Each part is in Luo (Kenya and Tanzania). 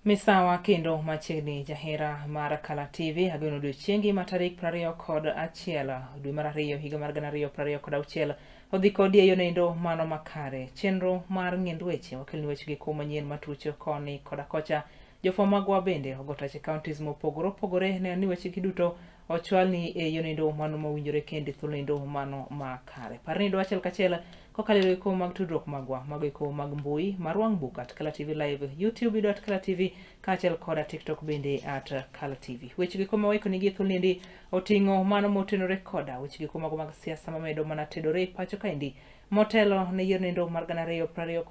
Misawa kendo machiegni jahera mar Kala TV, ageno odiochiengi ma tarik 21 dwe mar ariyo higa mar 2026 odhi kodi e yonendo mano makare. Chenro mar ng'ind weche wakelni weche gi kuom manyien matucho koni koda kocha. Jofwambo magwa bende ogo tach e counties mopogore opogore neno ni weche gi duto ochwalni e yonendo mano mowinjore kendo e thuolendo mano makare. Par ni idwa achiel kachiel kokalo e eko mag tudruok magwa mago eko mag mbui mar wang' buk at Kala TV Live, YouTube yudo at Kala TV kaachiel koda TikTok bende at Kala TV. Weche gi koma waiko nigi e thuolniendi oting'o mano motenore koda weche gi mago mag siasa mamedo mana tedore e pacho kaendi motelo ne yiero nendo mar 2027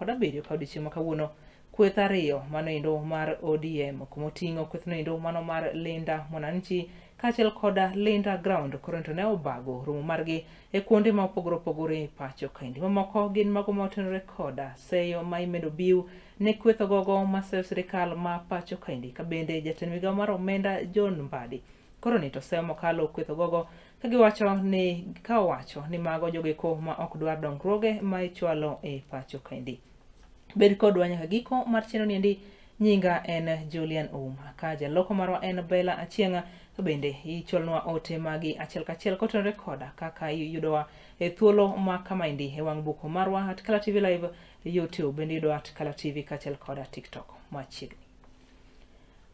ka odiochieng' ma kawuono kweth ariyo mano endo mar ODM kumoting'o kwethno endo mano mar Linda Mwananchi kaachiel koda Linda Ground koro to ne obago romo margi e kuonde ma opogore opogore e pacho kaendi. Mamoko gin mago ma otenore koda seyo ma imedo biw ne kweth ogogo ma seyo sirikal ma pacho kaendi ka bende jatend migawo mar omenda John Mbadi koro ni to seyo mokalo kweth ogogo ka giwacho ni ka owacho ni mago jogeko ma ok dwar dongruoge ma ichwalo e pacho kaendi. Bed kodwa nyaka giko mar chenro niendi. Nyinga en Julian Ouma, ka jaloko marwa en Bella Achieng'. To bende ichwalnwa ote magi achiel kachiel kotenore koda kaka iyudowa e thuolo ma kamaendi e wang' buko marwa at Kala TV Live, YouTube bende iyudowa at Kala TV kaachiel koda TikTok machiegni.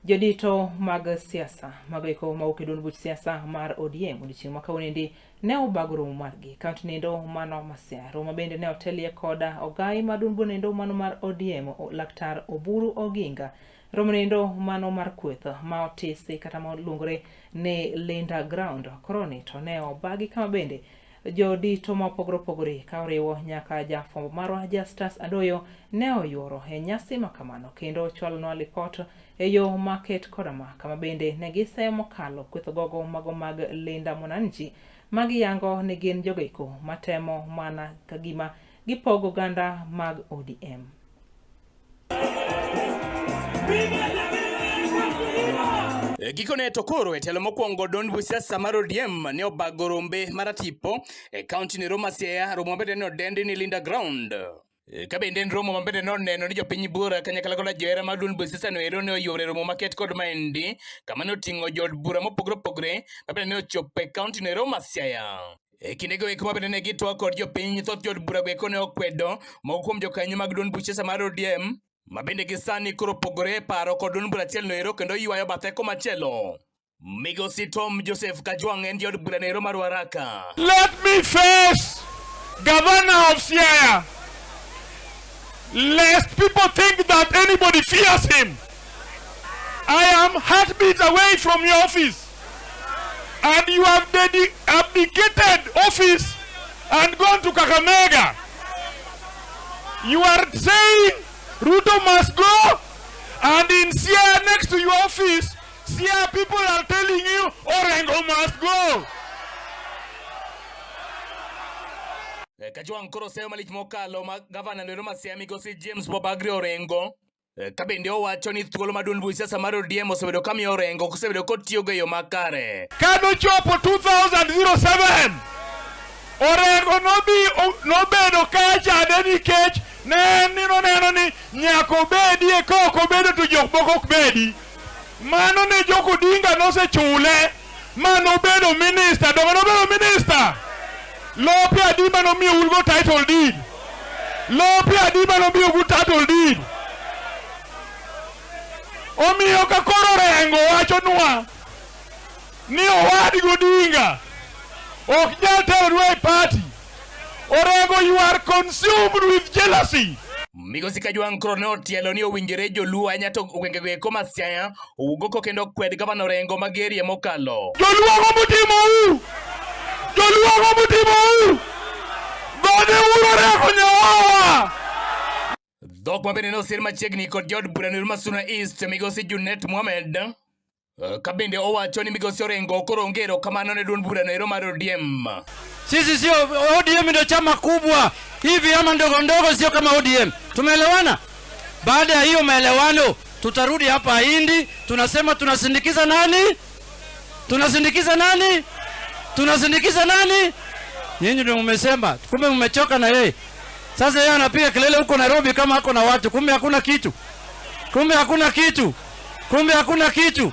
Jodito mag siasa mago eko mawuok e duond buch siasa mar ODM odiochieng' ma kawuonoendi ne obago romo margi kaunti nendo mano ma Siaya. Romo bende ne otelie koda ogai mar duond buch nendo mano mar ODM Laktar Oburu Oginga. Romo nendo mano mar kweth ma otisi kata ma oluongore ni Linda Ground koroni to ne obagi kama bende jodito ma opogore opogore ka oriwo nyaka jafwambo marwa Justus Adoyo ne oyuoro e nyasi ma kamano kendo ochwalonwa lipot e yo maket koda ma kama bende ne giseyo mokalo kweth ogogo mago mag Linda Mwananchi ma giyango ni gin jogoeko matemo mana ka gima gipogo oganda mag ODM. E gikone to koro e telo mokwongo duond buch siasa mar ODM ne obago rombe maratipo e kaunti nero ma Siaya, romo mabende ne odendi ni Linda Ground. E, ka bende en romo mabende noneno ni jopiny buora kanyakla koda johera mag duond buch siasa no ero ne oyuoro e romo maket kod maendi kama ne oting'o jood bura mopogore opogore mabende ne ochopo e kaunti no ero ma Siaya. E kindego eko mabende ne gitwak kod jopiny, thoth jood burago eko ne okwedo moko kuom jokanyo mag duond buch siasa mar ODM ma bende gi sani koro opogore e paro kod duond bura achiel no ero kendo ywayo bathe komachielo. Migosi Tom Joseph Kajwang' en jaod bura no ero mar Waraka. Let me face Governor of Siaya, lest people think that anybody fears him. I am heartbeat away from your office, and you have abdicated office and gone to Kakamega. You are saying Ruto must go, and in Siaya next to your office, Siaya people are telling you Orengo must go. Kajwang' koro seyo malich mokalo ma gavana noero ma Siaya migosi James Wabagri Orengo. Ka bende owacho ni thuolo ma duond buch siasa mar ODM osebedo ka miyo Orengo ok osebedo kotiyogo e yo makare. Ka nochopo 2007, Orengo nobedo kacha nikech ne en ni noneno ni nyaka obedie, ka ok obedo to jok moko ok bedi. Mano ne Jok Odinga nosechule ma nobedo minister. Donge nobedo minister? Lope adi ma nomiyo un go title deed? Lope adi ma nomiyo go title deed? Omiyo ka koro Orengo wachonwa ni owadgi Odinga ok nyal teronwa e party, Orengo, you are consumed with jealousy. Migosi Kajwang' koro ne otielo ni owinjore joluo ahinya to gwengego eko ma Siaya owuog oko kendo okwed gavana Orengo magerie mokalo. Joluo ang'o motimou? Joluo ang'o motimou? Gone uru Orengo nyawawa! Dhok ma bende ne osir machiegni kod jaod bura no ma Suna East migosi Junet Mohamed ka bende owacho ni migosi Orengo koro onge erokamano ne duond bura no ero mar ODM. Sisi sio ODM ndio chama kubwa hivi ama ndogo ndogo, sio kama ODM. Tumeelewana? Baada ya hiyo maelewano, tutarudi hapa Hindi, tunasema tunasindikiza nani? Tunasindikiza nani? Tunasindikiza nani? Nyinyi ndio mmesema, kumbe mmechoka na yeye. Sasa yeye anapiga kelele huko Nairobi kama ako na watu, kumbe hakuna kitu, kumbe hakuna kitu. Kumbe hakuna kitu.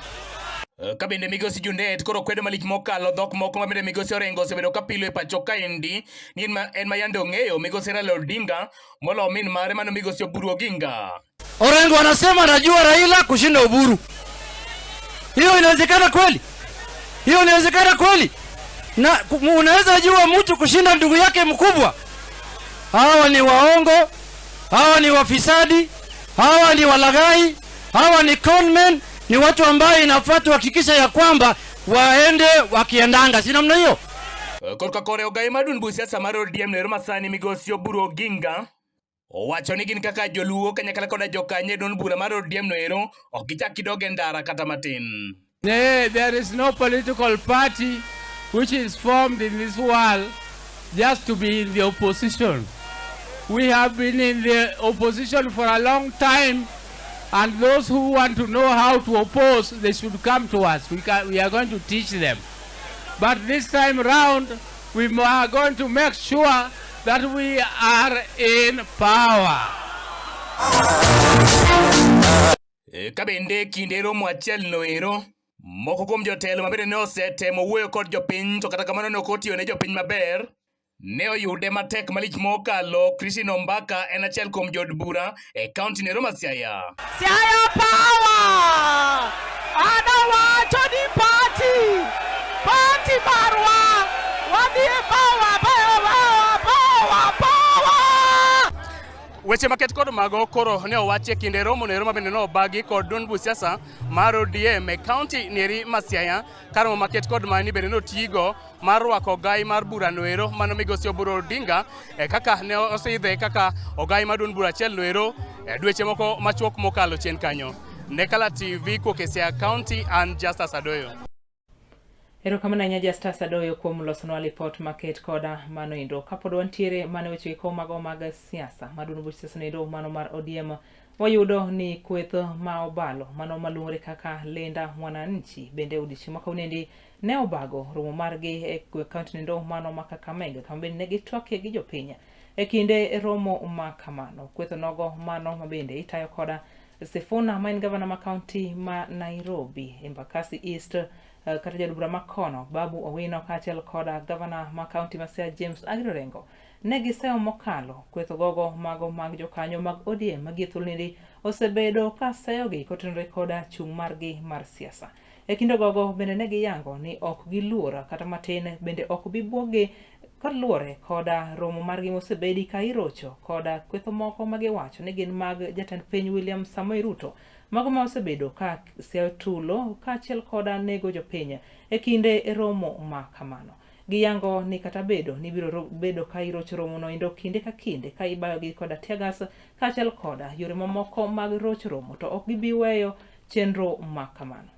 Ka bende migosi Junet koro kwedo malich mokalo dhok moko ma bende migosi Orengo osebedo ka pilo e pacho kaendi ni en ma yande ong'eyo migosi Raila Odinga molo min mare mano migosi Oburu Oginga. Orengo anasema anajua Raila kushinda Oburu. Hiyo inawezekana kweli? Hiyo inawezekana kweli? Na unaweza jua mtu kushinda ndugu yake mkubwa? Hawa ni waongo, hawa ni wafisadi, hawa ni walaghai, hawa ni conmen, ni watu ambayo inafaa tuhakikisha ya kwamba waende wakiendanga, si namna hiyo? Korka kore ogai mar duond buch siasa mar ODM noero masani migosi Oburu Oginga owacho ni gin kaka joluo kanyakla koda jokanyo e duond bura mar ODM noero ok gichak gidog e ndara kata matin. Nay, there is no political party which is formed in this world just to be in the opposition. We have been in the opposition for a long time, and those who want to know how to oppose, they should come to us. We are going to teach them. But this time round, we are going to make sure that we are in power. Ka bende kinde romo achiel no ero, moko kuom jotelo ma bende ne osetemo wuoyo kod jopiny to kata kamano ne ok otiyo ne jopiny maber, ne oyude matek malich mokalo. Christine Ombaka en achiel kuom jood bura e kaunti nero ma Siaya. Siaya power! Anawacho ni party! Party marwa! Wadhi e power, power, power, power, power! Weche maket kod mago koro ne owachi e kinde romo nero ma bende ne obagi kod duond buch siasa mar ODM e kaunti neri ma Siaya ka romo maket kod mani bende notigo mar rwako ogai mar bura noero mano migosi Oburu Odinga kaka ne osidhe kaka ogai mar duond bura achiel noero dweche moko machuok mokalo chien kanyo. Ne Kala TV kowuok e Siaya County, an Justus Adoyo. Erokamano ahinya Justus Adoyo kuom losonwa lipot maket koda mano endo. Kapod wantiere mano weche eko mago mag siasa mar duond buch siasa noendo mano mar ODM, wayudo ni kweth ma obalo mano maluongore kaka Linda Mwananchi bende odiochieng' ma kawuonoendi ne obago romo margi e kaunti noendo mano ma Kakamega kama bende ne gitwakie gi jopiny e kinde romo ma kamano. Kweth nogo mano ma bende itayo koda Sifuna ma en gavana ma kaunti ma Nairobi, Embakasi East, kata jaod bura ma kono Babu Owino kaachiel koda gavana ma kaunti ma Siaya James Aggrey Orengo ne giseyo mokalo kweth gogo mago mag jokanyo mag ODM ma gie thuoloni osebedo ka seyogi kotenore koda chung' margi mar siasa. E kinde gogo bende ne giyango ni ok giluor kata matin bende ok bi buoggi kaluwore koda romo margi mosebedi ka irocho koda kwetho moko ma giwacho ni gin mag jatend piny William Samoei Ruto mago ma osebedo ka seyo tulo kaachiel koda nego jopiny e kinde romo ma kamano. Giyango ni kata bedo ni biro bedo ka irocho romono endo kinde ka kinde ka ibayogi koda teargas kaachiel koda yore mamoko mag rocho romo to ok gibi weyo chenro ma kamano.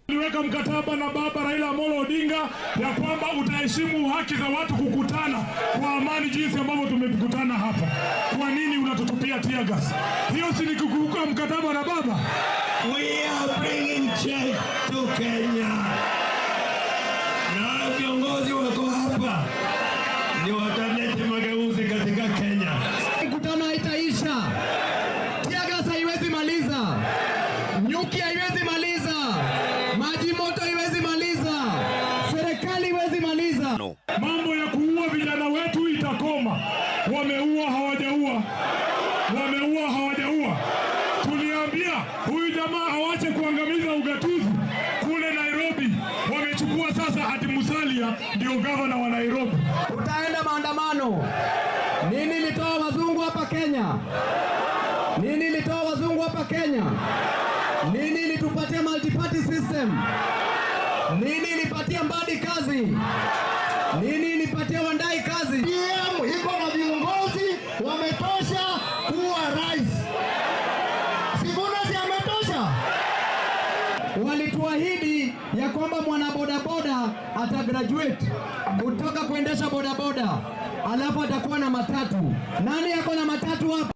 Tuliweka mkataba na baba Raila Amolo Odinga ya kwamba utaheshimu haki za watu kukutana kwa amani jinsi ambavyo tumekutana hapa. Kwa nini unatutupia tear gas? Hiyo si ni kukiuka mkataba na baba? We are bringing change to Kenya. Na viongozi wako hapa ni watalete mageuzi katika Kenya. Mkutano haitaisha. Tear gas haiwezi maliza. Nyuki haiwezi maliza. Maji moto haiwezi maliza. Serikali haiwezi maliza. No. Mambo ya kuua vijana wetu itakoma. Wameua hawajaua. Wameua hawajaua. Tuliambia huyu jamaa awache kuangamiza ugatuzi kule Nairobi. Wamechukua sasa ati Musalia ndio gavana wa Nairobi. Utaenda maandamano. Nini ilitoa wazungu hapa Kenya? Nini ilitoa wazungu hapa Kenya? Nini ilitupatia multi-party system? Nini ilipatia Mbadi kazi? Nini ilipatia Wandayi kazi? PM iko na viongozi wametosha kuwa rais. Sifuna si ametosha? Walituahidi ya kwamba mwana bodaboda atagraduate kutoka kuendesha bodaboda alafu atakuwa na matatu. Nani ako na matatu hapa?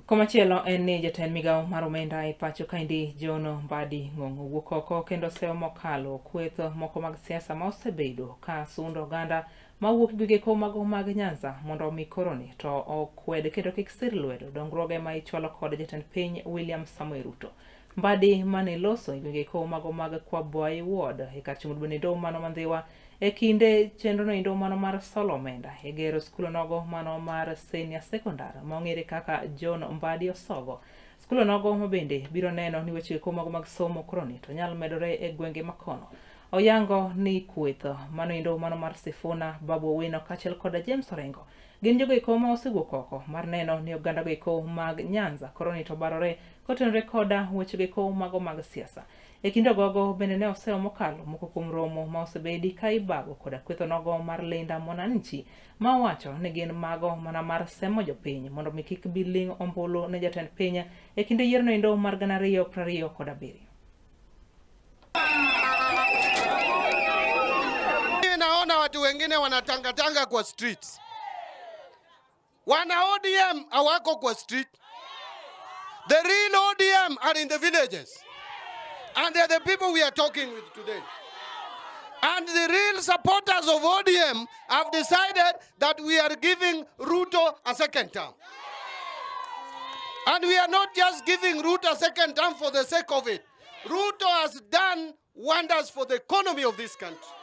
Komachielo en ni jatend migawo mar omenda e pacho kaendi John Mbadi Ng'ong'o owuok oko kendo seyo mokalo kweth moko mag siasa ma osebedo ka sundo oganda mawuok e gwenge mago mag Nyanza mondo omi koroni to okwed kendo kik sir lwedo dongruoge ma ichwalo kod jatend piny William Samoei Ruto. Mbadi mane loso e gwenge ko mago mag Kwabwai Ward e kar chung' od bura mano ma Ndhiwa e kinde chenro noendo mano mar solo omenda e gero skul onogo mano mar senior secondar ma ong'ere kaka John Mbadi Osogo. Skul onogo ma bende biro neno ni weche ko mago mag somo koroni to nyal medore e gwenge makono. Oyango ni kweth manoendo mano mar Sifuna, Babu Owino kaachiel koda James Orengo gin jogo eko ma osewuok oko mar neno ni oganda go eko mag Nyanza koroni to barore kotenore koda weche go eko mago mag siasa. E kind ogogo bende ne oseyo mokalo moko kuom romo ma osebedi ka ibago koda kweth onogo mar Linda Mwananchi ma owacho ni gin mago mana mar semo jopiny mondo mi kik bi ling' ombulu ne jatend piny e kinde yiero endo mar 2027. Naona watu wengine wanatangatanga kwa streets. Wana ODM hawako kwa street. The real ODM are in the villages. And they're the people we are talking with today. And the real supporters of ODM have decided that we are giving Ruto a second term. And we are not just giving Ruto a second term for the sake of it. Ruto has done wonders for the economy of this country.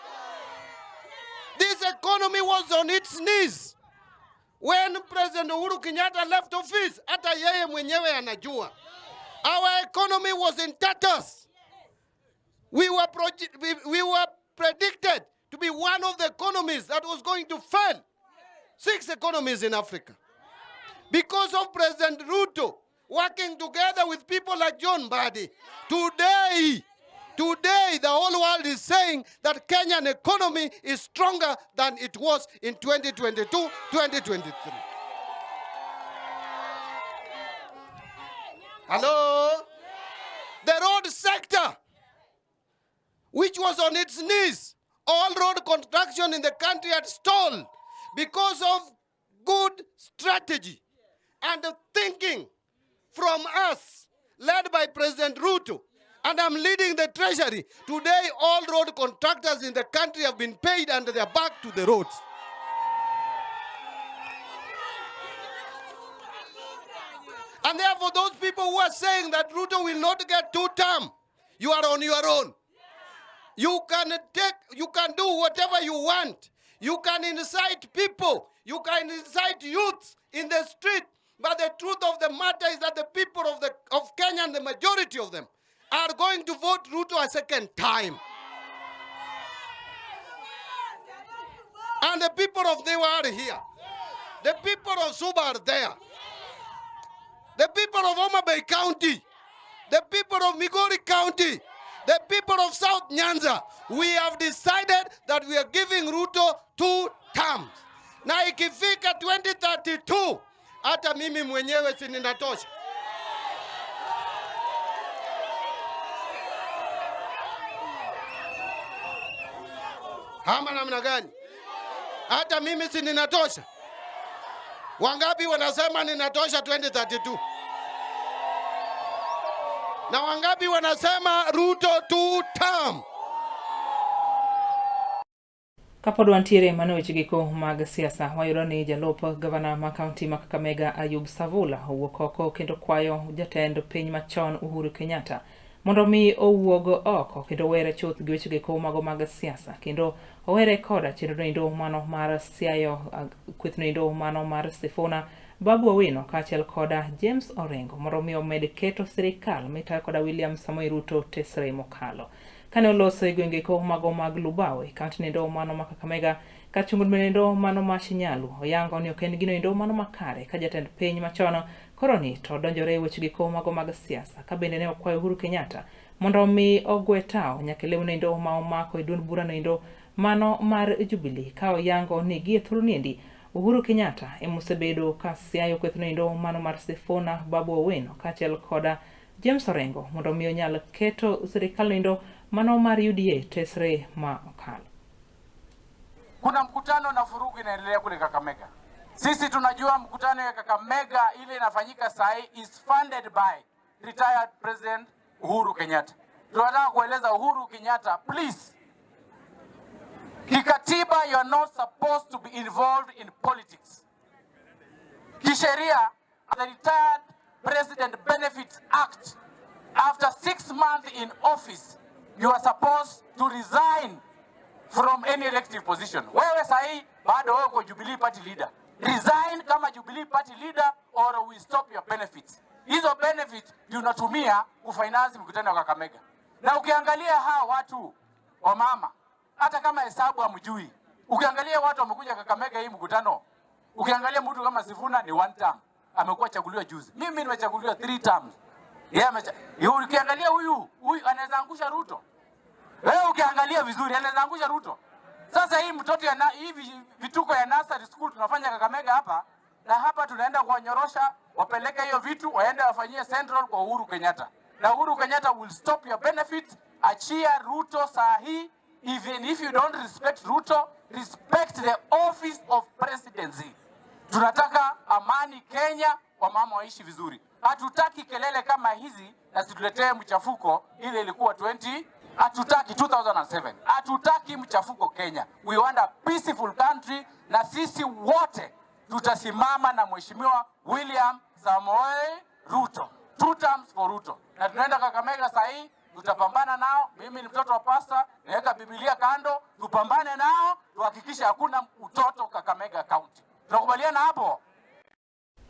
This economy was on its knees when President Uhuru Kenyatta left office. Hata yeye mwenyewe anajua. Our economy was in tatters. We were predicted to be one of the economies that was going to fail. 6 economies in Africa. Because of President Ruto working together with people like John Mbadi. Today, the whole world is saying that Kenyan economy is stronger than it was in 2022, 2023. Hello? The road sector, which was on its knees, all road construction in the country had stalled because of good strategy and thinking from us, led by President Ruto. And I'm leading the treasury. Today, all road contractors in the country have been paid and they are back to the roads. And therefore, those people who are saying that Ruto will not get two term, you are on your own. You can do whatever you want. You can incite people. You can incite youths in the street. But the truth of the matter is that the people of Kenya, and the majority of them, are going to vote Ruto a second time. And the people of Ndhiwa are here. The people of Suba are there. The people of Homa Bay County, the people of Migori County, the people of South Nyanza, we have decided that we are giving Ruto two terms. Na ikifika 2032, hata mimi mwenyewe si ninatosha. Ama namna gani? Hata mimi si ninatosha? Wangapi wanasema ninatosha 2032? Na wangapi wanasema Ruto two term? Kapod wantiere mano weche giko mag siasa, wayudo ni jalup gavana ma kaunti ma Kakamega Ayub Savula owuok oko kendo kwayo jatend piny machon Uhuru Kenyatta mondo mi owuog oko kendo owere chuth gi weche giko mago mag siasa kendo owere koda chenro noendo mano mar siayo kweth noendo mano mar Sifuna, Babu Owino kaachiel koda James Orengo mondo mi omed keto sirikal mitayo koda William Samoei Ruto tesre mokalo. Kane oloso e gwenge ko mago mag Lubawe, kaunti noendo mano ma Kakamega, kar chung' noendo mano ma Shinyalu, oyango ni ok en gino endo mano makare ka jatend piny machon koro ni to donjore e weche giko mago mag siasa ka bende ne okwayo Uhuru Kenyatta mondo mi ogwe tao nyaka e lewno endo ma omako e duond bura noendo mano mar Jubilee ka oyango ni gie thuolo niendi Uhuru Kenyatta ema osebedo ka siayo kweth noendo mano mar Sifuna, Babu Owino kaachiel koda James Orengo mondo mi onyal keto sirikal noendo mano mar UDA tesre ma okalo. Kuna mkutano na vurugu inaendelea kule Kakamega. Sisi tunajua mkutano ya Kakamega ile inafanyika saa hii is funded by retired President Uhuru Kenyatta. Tunataka kueleza Uhuru Kenyatta, please, kikatiba you are not supposed to be involved in politics. Kisheria, the Retired President Benefits Act After 6 months in office, you are supposed to resign from any elective position. Wewe sahi bado wewe uko Jubilee Party leader. Resign kama Jubilee Party leader or we stop your benefits. Hizo benefit ndio unatumia kufinance mkutano wa Kakamega. Na ukiangalia hawa watu wa mama, hata kama hesabu hamjui, ukiangalia watu wamekuja Kakamega hii mkutano, ukiangalia mtu kama Sifuna ni one term, amekuwa chaguliwa juzi. Mimi nimechaguliwa three terms. Yeye ukiangalia huyu anaweza angusha Ruto. Wewe ukiangalia vizuri anaweza angusha Ruto. Sasa hii mtoto ya hii vituko ya nursery school tunafanya Kakamega hapa na hapa, tunaenda kuwanyorosha, wapeleke hiyo vitu waende wafanyie Central kwa Uhuru Kenyatta. Na Uhuru Kenyatta will stop your benefits. Achia Ruto saa hii. Even if you don't respect Ruto, respect the office of presidency. Tunataka amani Kenya, wamama waishi vizuri. Hatutaki kelele kama hizi na situletee mchafuko ile ilikuwa 20, hatutaki 2007. Hatutaki mchafuko Kenya. We want a peaceful country, na sisi wote tutasimama na Mheshimiwa William Samoei Ruto. Two terms for Ruto. Na tunaenda Kakamega saa hii, tutapambana nao. Mimi ni mtoto wa pasta, naweka Biblia kando, tupambane nao, tuhakikishe hakuna utoto Kakamega County. Tunakubaliana hapo?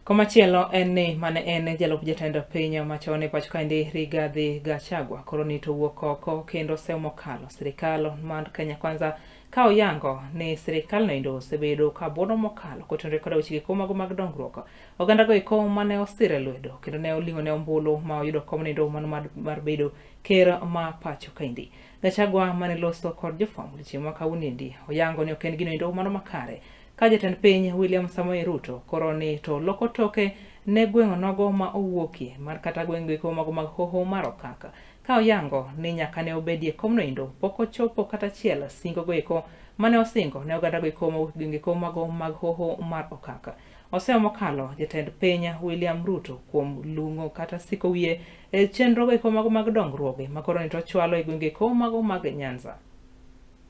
Komachielo en ni mane en jalup jatend piny machon e pacho kaendi, Rigathi Gachagua, koro ni to wuok oko kendo osemo kalo sirikal mar Kenya Kwanza ka oyango ni sirikal noendo osebedo ka buono mokalo kotenore koda weche giko mago mag dongruok oganda go eko mane osire lwedo kendo ne oling'o ne ombulu ma oyudo kom noendo mano mar bedo ker ma pacho kaendi. Gachagua mane loso kod jofwamb odiochieng' ma kawuono oyango ni ok en gino endo mano makare ka jatend piny William Samoei Ruto koro ni to loko toke ne gweng' nogo ma owuokie mar kata gweng' eko mago mag hoho mar Okak, ka oyango ni nyaka ne obedie komno endo pok ochopo kata achiel singo go eko mane osingo ne oganda go eko mawuok e gwenge eko mago mag hoho mar Okak. Oseyo mokalo jatend piny William Ruto kuom lung'o kata siko wiye e chenro go eko mago mag dongruoge ma koro ni to ochwalo e gwenge eko mago mag Nyanza.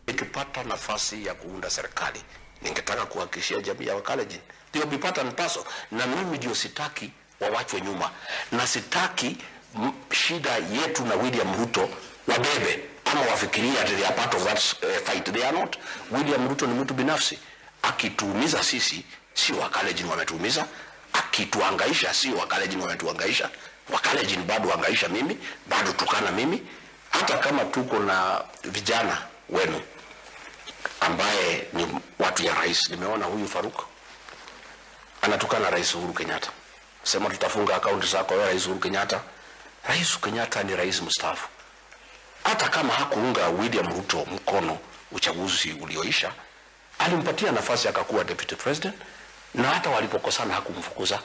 Nikipata nafasi ya kuunda serikali, ningetaka kuhakikishia jamii ya Wakalenjin they will be part and parcel, na mimi ndio sitaki wawachwe nyuma, na sitaki shida yetu na William Ruto wabebe ama wafikirie ati they are part of that fight. They are not. William Ruto ni mtu binafsi. Akituumiza sisi, sio Wakalenjin wametuumiza. Akituhangaisha, sio Wakalenjin wametuhangaisha. Wakalenjin bado hangaisha mimi, bado tukana mimi, hata kama tuko na vijana wenu ambaye ni watu ya rais. Nimeona huyu Faruk anatukana Rais Uhuru Kenyatta, sema tutafunga akaunti zako wewe Rais Uhuru Kenyatta. Rais Kenyatta ni rais mstaafu. Hata kama hakuunga William Ruto mkono uchaguzi ulioisha, alimpatia nafasi akakuwa deputy president, na hata walipokosana hakumfukuza,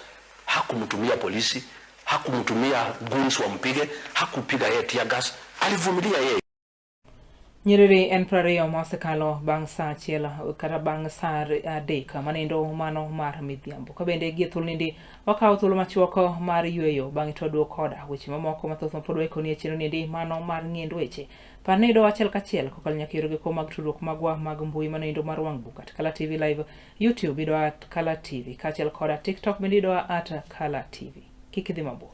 hakumtumia polisi, hakumtumia goons wampige, hakupiga yeye tear gas, alivumilia yeye. Nyiriri en 20 ma osekalo bang' saa 1 kata bang' saa 3 manindo mano mar midhiambo. Ka bende gie thuolo nindi wakawo thuolo machuok mar yueyo, bang'e to waduogo koda weche mamoko mathoth mapod waikoni e chenro niendi mano mar ng'iend weche. Par ni yudowa achiel kachiel kokalo nyaka yore go mag tudruok magwa mag mbui manoendo mar wang' buk at Kala TV Live, YouTube yudowa at Kala TV, kaachiel koda TikTok bende yudowa at Kala TV. Kik idhi mabor.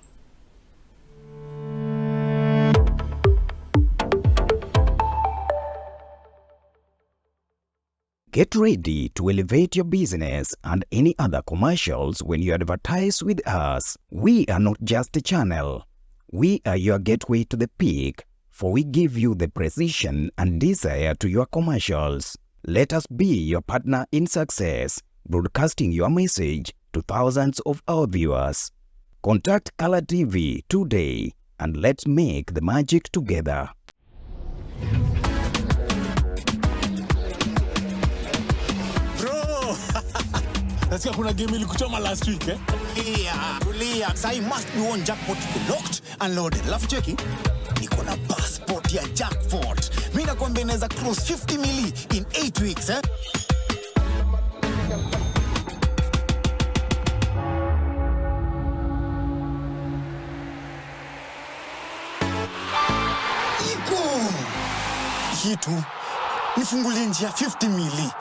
Get ready to elevate your business and any other commercials when you advertise with us. We are not just a channel. We are your gateway to the peak, for we give you the precision and desire to your commercials. Let us be your partner in success, broadcasting your message to thousands of our viewers. Contact Color TV today and let's make the magic together. Bro! Nasikia kuna game ilikuchoma last week, eh? Tulia, tulia. Sahi must be one jackpot iko locked and loaded. Alafu cheki, niko na passport ya jackpot. Mimi nakwambia inaweza cross 50 mili in 8 weeks, eh? Iko. Hii tu nifungulie njia 50 mili.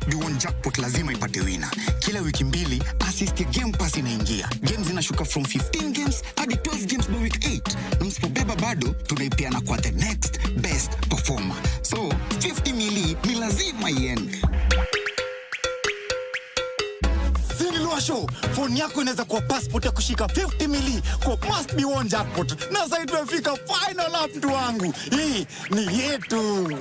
Must be won jackpot lazima ipate winner. Kila wiki mbili assist ya Game Pass inaingia. Games zinashuka from 15 games hadi 12 games by week 8. Na msipobeba bado tunaipeana kwa the next best performer. So 50 mili ni lazima iende. Show phone yako inaweza kuwa passport ya kushika 50 mili kwa must be won jackpot. Na sasa tumefika final lap, mtu wangu, hii ni yetu.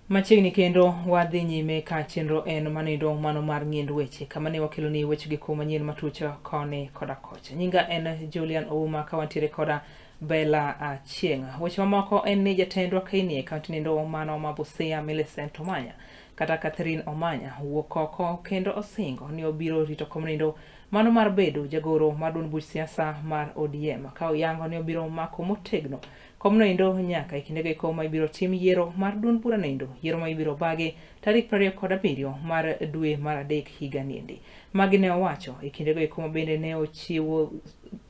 Machiegni kendo wadhi nyime ka chenro en manindo mano mar ng'iend weche kama ne wakeloni wechegi kuom manyien matuch koni koda kocha. Nyinga en Julian Ouma ka wantiere koda Bella Achieng'. Weche mamoko en ni jatendwa kaini e kaunti nindo mano ma Busia Millicent Omanya kata Catherine Omanya wuok oko kendo osingo ni obiro rito kom nindo mano mar bedo jagoro mar duond buch siasa mar ODM ka oyango ni obiro mako motegno Komno endo nyaka e kindego eko ma ibiro tim yiero mar duond burano endo, yiero ma ibiro bagi tarik 27 mar dwe mar adek higa niendi. Magi ne owacho e kindego eko ma bende ne ochiwo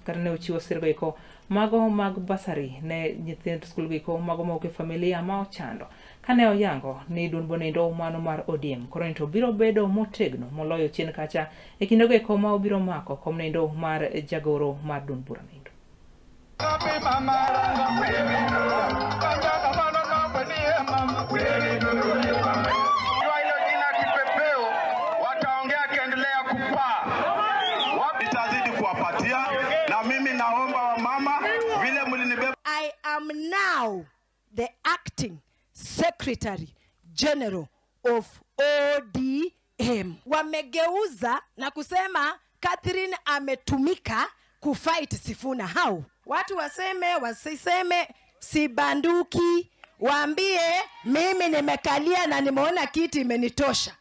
kata ne ochiwo sirgo eko mago mag basari ne nyithind skul go eko mago mawuok e familia ma ochando kane oyango ni duond burano endo mano mar ODM koro ni to biro bedo motegno moloyo chien kacha e kindego eko ma obiro mako komno endo mar jagoro mar duond burano endo. Wataongea akiendelea kupaa, itazidi kuwapatia. Na mimi naomba wamama, vile mlinibeba. I am now the acting secretary general of ODM. Wamegeuza na kusema Catherine ametumika kufight Sifuna. How? Watu waseme wasiseme, sibanduki, waambie mimi nimekalia na nimeona kiti imenitosha.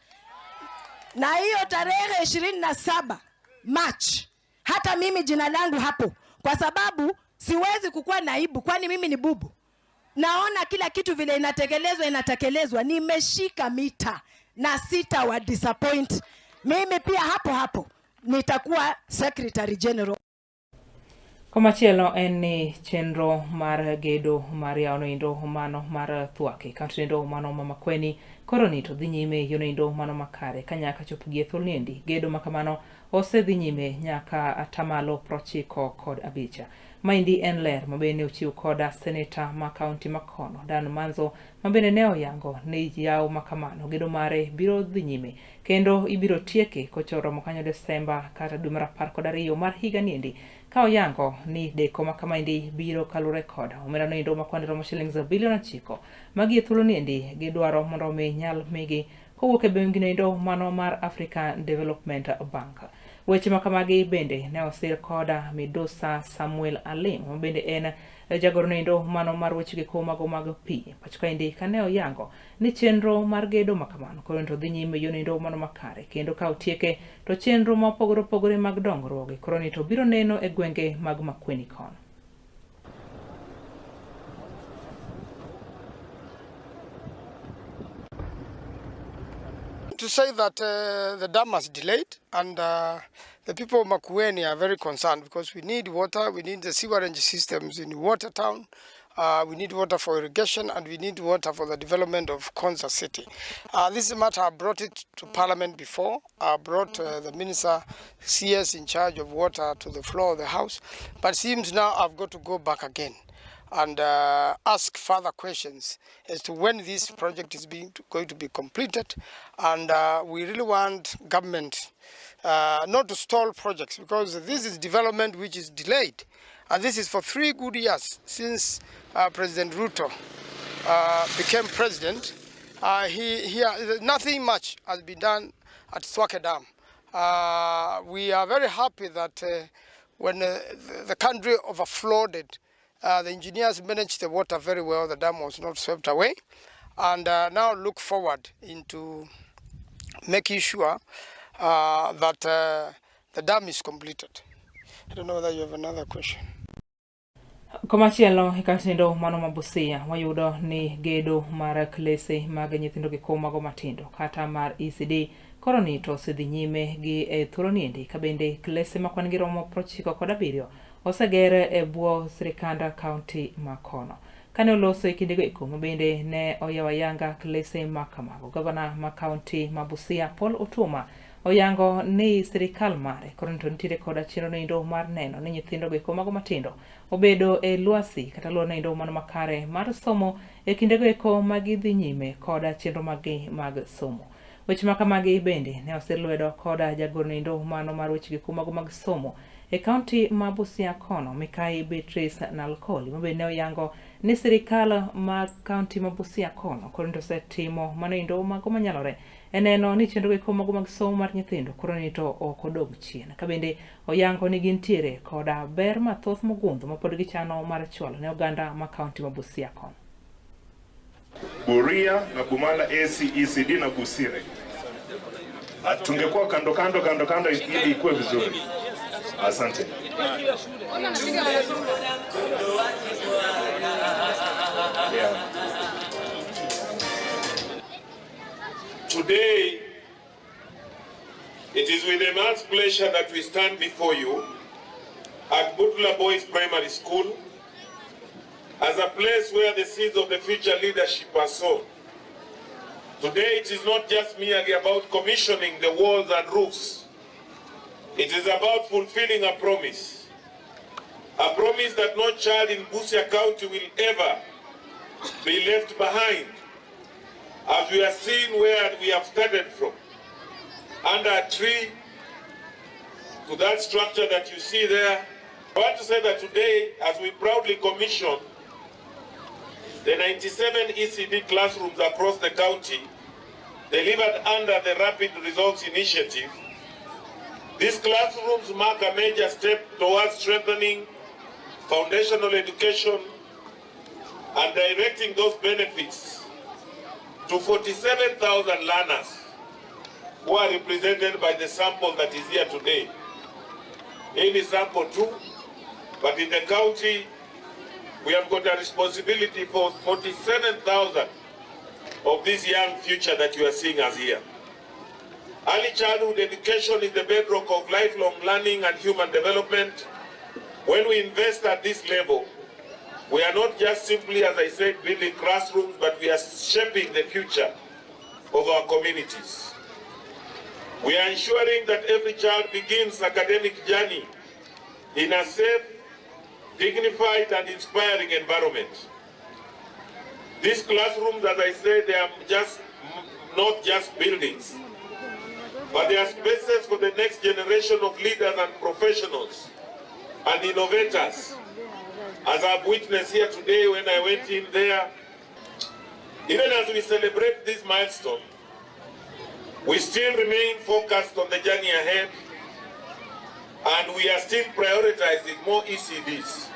Na hiyo tarehe 27 March, hata mimi jina langu hapo, kwa sababu siwezi kukuwa naibu, kwani mimi ni bubu. Naona kila kitu vile inatekelezwa inatekelezwa, nimeshika mita na sita wa disappoint. Mimi pia hapo hapo nitakuwa secretary general. Komachielo en ni chenro mar gedo mar yawo endo mano mar Thwake kaunti endo mano ma Makueni koro ni to dhi nyime yono endo mano makare ka nyaka chop gi e thuolo niendi gedo ma kamano osedhi nyime nyaka atamalo 95. Maendi en ler ma bende ochiw koda seneta ma kaunti ma kono Dan Manzo ma bende ne oyango ni yawo ma kamano gedo mare biro dhi nyime kendo ibiro tieke kochoromo kanyo Desemba kata dwe mar 12 mar higa niendi ka oyango ni deko ma kamaendi biro kaluwore kod omenda noendo ma kwan romo shillings bilion 9 magi e thuolo niendi gidwaro mondo omi nyal migi kowuok e bengi noendo mano mar African Development Bank. Weche ma kamagi bende ne osir koda Midusa Samuel Alim ma bende en jagoro noendo mano mar weche giko mago mag pi pacho kaendi kane oyango ni chenro mar gedo ma kamano koro to dhi nyime yo noendo mano makare kendo ka otieke to chenro ma opogore opogore mag dongruoge koro ni to biro neno e gwenge mag Makueni kono. To say that the dam has delayed and the people of Makueni are very concerned because we need water, we need the sewerage systems in Watertown, we need water for irrigation and we need water for the development of Konza City. This matter, I brought it to Parliament before. I brought the Minister CS in charge of water to the floor of the House, but it seems now I've got to go back again and ask further questions as to when this project is going to be completed. And we really want government not to stall projects, because this is development which is delayed. And this is for 3 good years since President Ruto became president. Nothing much has been done at Thwake Dam. We are very happy that when the country overflowed, the engineers managed the water very well, the dam was not swept away, and now look forward into making sure that the dam is completed. I don't know whether you have another question. Komachielo e katindo mano ma Busia wayudo ni gedo mar klese mag nyithindo gi mago matindo kata mar ECD koro ni to osedhi nyime gi e thuolo niendi ka bende klese ma kwan gi romo 97 oseger e bwo sirikand kaunti ma kono. Kane oloso e kindego eko ma bende ne oyawo ayanga klese ma kamago, gavana ma kaunti ma Busia Paul Otuoma oyango ni sirikal mare koro to nitiere koda chenro noendo mar neno ni nyithindo go eko mago matindo obedo e lwasi kata luor noendo mano makare mar somo e kindego eko ma gidhi nyime koda chenro maggi mag somo. Weche ma kamagi bende ne osir lwedo koda jagoro noendo mano mar weche go mago mag somo e kaunti ma Busia kono Mikai Beatrice Nalkoli ma bende ne oyango ni sirikal ma kaunti ma Busia kono koro to osetimo mano endo mago manyalore e neno ni chenro go mago mag somo mar nyithindo koro ni to ok odog chien. Ka bende oyango ni gintiere koda ber mathoth mogundho ma pod gichano mar chwalo ne oganda ma kaunti ma Busia kono. Buria na Bumala ACECD na Busire. Tungekuwa kando kando kando kando ili ikuwe vizuri. Asante. Yeah. Today, it is with immense pleasure that we stand before you at Butula Boys Primary School as a place where the seeds of the future leadership are sown. Today, it is not just merely about commissioning the walls and roofs. It is about fulfilling a promise that no child in Busia County will ever be left behind, as we are seeing where we have started from, under a tree to that structure that you see there. I want to say that today, as we proudly commission the 97 ECD classrooms across the county, delivered under the Rapid Results Initiative, these classrooms mark a major step towards strengthening foundational education and directing those benefits to 47,000 learners who are represented by the sample that is here today. Any sample too, but in the county, we have got a responsibility for 47,000 of this young future that you are seeing us here. Early childhood education is the bedrock of lifelong learning and human development. When we invest at this level, we are not just simply, as I said, building classrooms, but we are shaping the future of our communities. We are ensuring that every child begins academic journey in a safe, dignified, and inspiring environment. These classrooms, as I said, they are just not just buildings, but they are spaces for the next generation of leaders and professionals and innovators. As I've witnessed here today when I went in there, even as we celebrate this milestone, we still remain focused on the journey ahead, and we are still prioritizing more ECDs.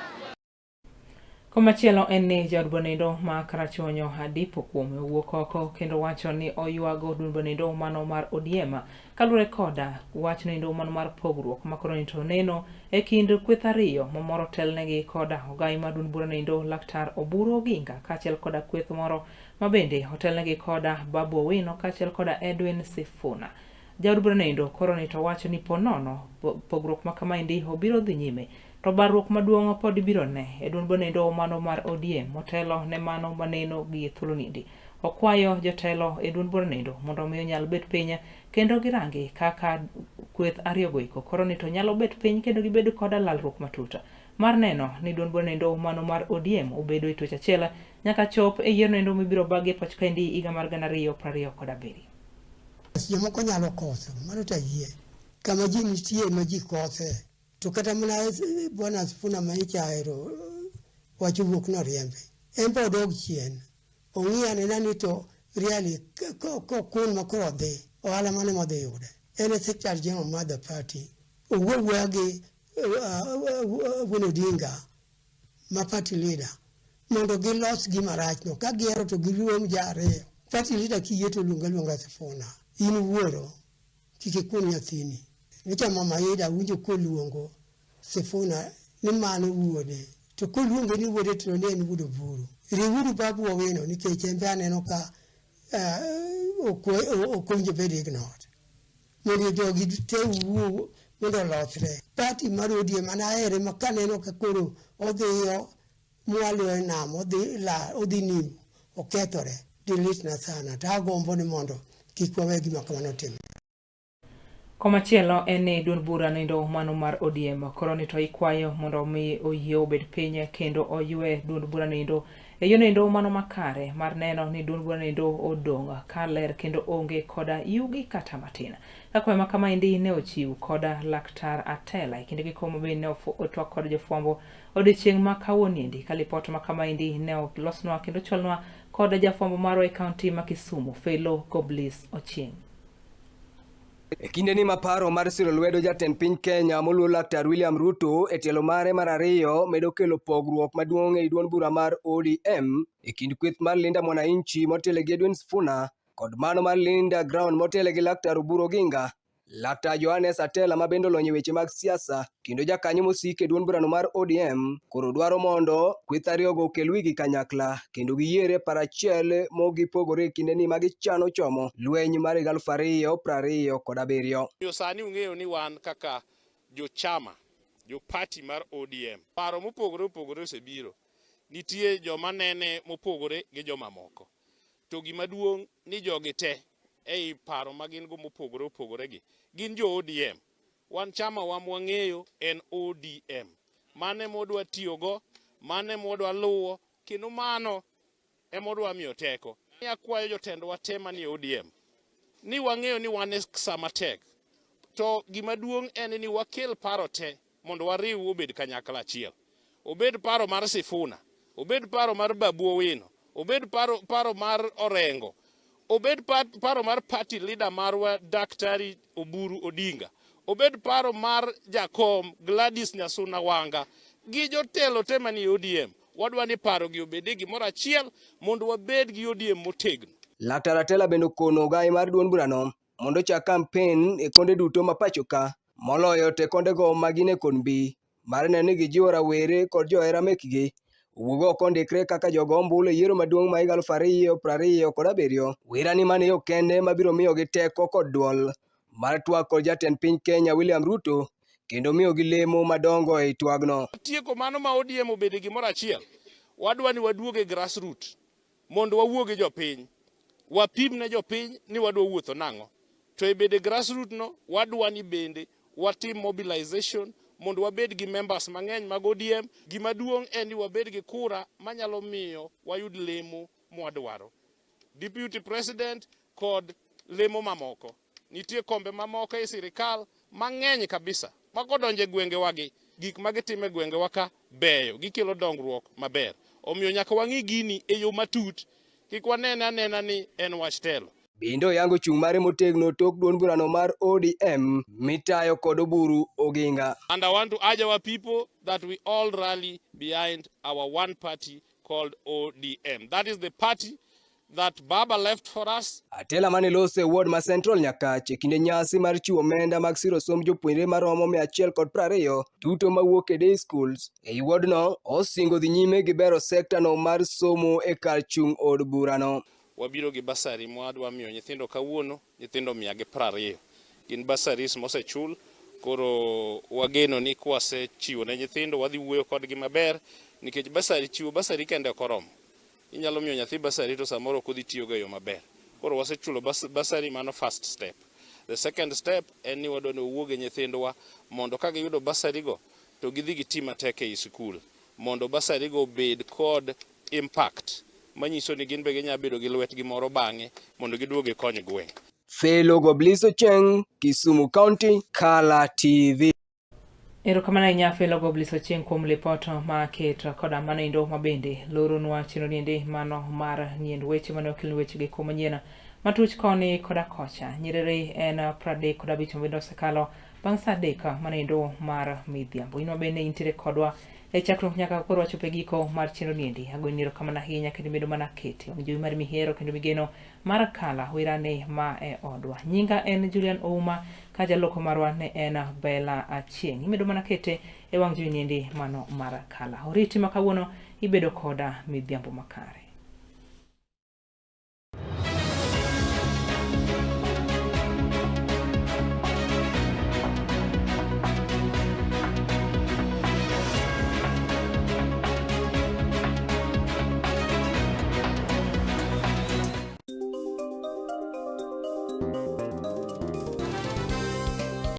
Komachielo en ni jaod bura ma Karachuonyo Adipo kuome owuok oko kendo wacho ni oywago duond bura mano mar ODM kaluwore koda wach noendo mano mar pogruok ma koro to neno e kind kweth ariyo ma moro telnegi koda ogai mar duond bura noendo Laktar Oburu Oginga kaachiel koda kweth moro ma bende otelnegi koda Babu Owino kaachiel koda Edwin Sifuna. Jaod bura noendo koro ni to wacho ni po nono pogruok ma kamaendi obiro dhi nyime to barruok maduong' pod ibiro ne e duond bura noendo mano mar ODM motelo ne mano maneno gi thuolo niendi. Okwayo jotelo e duond bura noendo mondo omi onyal bet piny kendo girangi kaka kweth ariyogo eko koro ni to nyalo bet piny kendo gibed koda lalruok matut mar neno ni duond bura noendo mano mar ODM obedo e twech achiel nyaka chop e yiero noendo mibiro bagi e pacho kaendi higa mar 2027. Jomoko nyalo koso, mano to ayie. Kama ji nitie ma ji kose. To kata mana Bwana Sifuna ma ichaero wach owuok noriembe. En be odog chien. Ong'i anena ni to really kokun ma koro odhi, ohala mane modhi yude. En e secretary general mar the party. Owuo awuoya gi Wuon Odinga ma party leader mondo gilos gima rachno. Ka gihero to girom ji ariyo. Party leader kiyie to luong aluonga Sifuna. In wuoro, kik ikun nyathini. Nyocha mama Ida awinjo koluongo Sifuna ni mano wuode. To koluonge ni wuode to ne en wuod Oburu. Riwuru Babu Owino nikech en be aneno ka eh, ok ok owinjo bed ignored. Mondo jogi te wuo mondo olosre. Party mar ODM an ahere ma kaneno ka koro odhiyo mwalo e nam odhi la odhi nimo okethore dilitna sana to agombo ni mondo kik wawe gima kamano timre. Komachielo en ni duond bura nindo mano mar ODM koro ni to ikwayo mondo omi oyie obed piny kendo oywe duond bura nindo e yo nindo mano makare mar neno ni duond bura nindo odong' ka ler kendo onge koda yugi kata matin. Kakwayo ma kamaendi ne ochiw koda laktar Atela e kinde gi komo be ne otwak kod jofwambo odiochieng' ma kawuoniendi ka lipot ma kamaendi ne olosnwa kendo ocholnwa kod jafwambo marwa e kaunti ma Kisumu Felo Goblis Ochieng'. E kindeni ma paro mar siro lwedo jatend piny Kenya moluor Laktar William Ruto e tielo mare mar ariyo medo kelo pogruok maduong' ei duond bura mar ODM e kind kweth mar Linda Mwananchi motelo gi Edwin Sifuna kod mano mar Linda Ground motelo gi Laktar Oburu Oginga. Laktar Johannes Atela ma bende olony e weche mag siasa kendo jakanyo mosik e duond burano mar ODM koro dwaro mondo kweth ariyogo okel wigi kanyakla kendo giyiere par achiel mogipogore e kindeni ma gichano chomo lweny mar higa 2027. Yo sani ung'eyo ni wan kaka jochama, jo party mar ODM, paro mopogore opogore osebiro. Nitie joma nene mopogore gi joma moko. To gima duong' ni jogi te ei paro ma gin go mopogore opogore gi gin jo ODM. Wan chama wa mwang'eyo en ODM. Mano ema wadwa tiyogo, mano ema wadwa luwo, kendo mano ema wadwa miyo teko. Akwayo jotendwa te manie ODM ni wang'eyo ni wan e sa matek, to gima duong' en ni wakel paro te mondo wariw obed kanyakla achiel. Obed paro mar Sifuna, obed paro mar Babu Owino, obed paro, paro mar Orengo, obed paro mar party leader marwa Daktari Oburu Odinga, obed paro mar jakom Gladys Nyasuna Wanga gi jotelo te manie ODM. Wadwa ni paro gi obed e gimoro achiel mondo wabed gi ODM motegno. Laktar Atela bende okono ogayi mar duond burano mondo ochak kampen e konde duto ma pacho ka, moloyo to e kondego ma gin e kod mbi mar neno ni gijiwo rawere kod johera mekgi owuog oko ondikre kaka jogo ombulu e yiero maduong' ma higa 2027. Wira ni mano e yo kende mabiro miyogi teko kod duol mar twak kod jatend piny Kenya William Ruto kendo miyogi lemo madongo ei twagno. Tieko mano ma ODM obedo e gimoro achiel, wadwa ni waduog e grassroot mondo wawuo gi jopiny, wapim ne jopiny ni wadwa wuotho nang'o. To e bede grassroot no, wadwa ni bende watim mobilization mondo wabed gi members mang'eny mag ODM. Gima duong' en ni wabed gi kura manyalo miyo wayud lemo mwadwaro. Deputy President kod lemo mamoko. Nitie kombe mamoko e sirikal mang'eny kabisa ma kodonjo e gwengewagi, gik ma gitimo e gwengewa ka beyo, gikelo dongruok maber. Omiyo nyaka wang'i gini e yo matut, kik wanene anena ni en wach telo. Bende oyango chung' mare motegno tok duond burano mar ODM mitayo kod Oburu Oginga. And I want to urge our people that we all rally behind our one party called ODM. That is the party that Baba left for us. Atela mane loso e ward ma Central Nyakach e kinde nyasi mar chiwo omenda mag siro somb jopuonjre maromo 120 duto mawuok e day schools ei wardno osingo dhi nyime gi bero sekta no mar somo e kar chung' od burano. Wabiro gi basari mwadwa miyo nyithindo kawuono, nyithindo 120. Gin basaris mosechul, koro wageno ni kwasechiwo ne nyithindo wadhi wuoyo kodgi maber nikech basari chiwo basari kende ok oromo. Inyalo miyo nyathi basari to samoro ok odhi tiyogo e yo maber. Koro wasechulo basari, mano first step. The second step en ni wadwa ni wawuo gi nyithindwa mondo ka giyudo basari go to gidhi giti matek ei sikul mondo basari go obed kod impact manyiso ni gin be ginyalo bedo gi lwetgi moro bang'e mondo giduog gikony gweng'. Felo Goblis Ochieng, Kisumu County, Kala TV. Erokamano ahinya Felo Goblis Ochieng kuom lipot ma keto koda mano endo ma bende loronwa chenro niendi mano mar ng'iend weche mane okelni weche gi kuom manyien. Matuch koni koda kocha. Nyiriri en 35 mabende osekalo bang' saa 3 manoendo mar midhiambo. In mabende intiere kodwa e chakruok nyaka koro wachopo e giko mar chenro niendi. Agoni erokamano ahinya kendo imedo mana kete wang' jowi mar mihero kendo migeno mar Kala Wirani ma e odwa. Nyinga en Julian Ouma ka jaloko marwa ne en Bella Achieng'. Imedo mana kete e wang' jowi niendi mano mar Kala. Oriti ma kawuono ibedo koda midhiambo makare.